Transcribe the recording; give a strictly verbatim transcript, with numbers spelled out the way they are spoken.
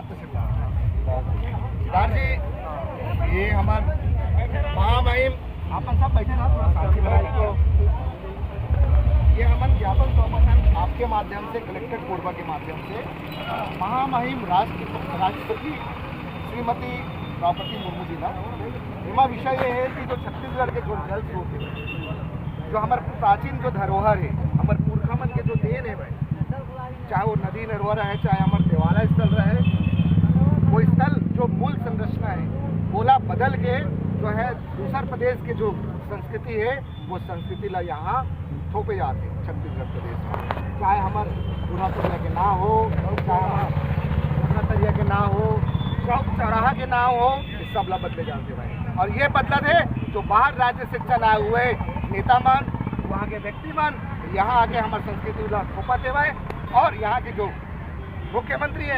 सिद्धार्थ जी, ये हमर महामहिम, आप सब बैठे ना, थोड़ा शांति बनाए। तो ये हमन ज्ञापन सौंपत हन आपके माध्यम से, कलेक्टर कोरबा के माध्यम से महामहिम राष्ट्र राष्ट्रपति श्रीमती द्रौपदी मुर्मू जी ला। एमा विषय ये है कि जो छत्तीसगढ़ के जो जल स्रोत है, जो हमर प्राचीन जो धरोहर है, हमर पुरखा मन के जो देन है भाई, चाहे वो नदी नरवा रहे, चाहे हमर देवाला स्थल रहे, वो स्थल जो मूल संरचना है, ओला बदल के जो है दूसर प्रदेश के जो संस्कृति है, वो संस्कृति ला यहाँ थोपे जाते हैं छत्तीसगढ़ प्रदेश में। चाहे हमर बूढ़ा तरिया के नाव हो, चाहे हमर बूढ़ा तरिया के नाव हो, चौक चौराहा के नाव हो, ये सब ला बदले जाते भाई। और ये बदलत है जो बाहर राज्य से चला हुए नेता मन, वहाँ के व्यक्ति मन यहाँ आके हमर संस्कृति ला थोपत हे भाई। और यहाँ के जो मुख्यमंत्री है,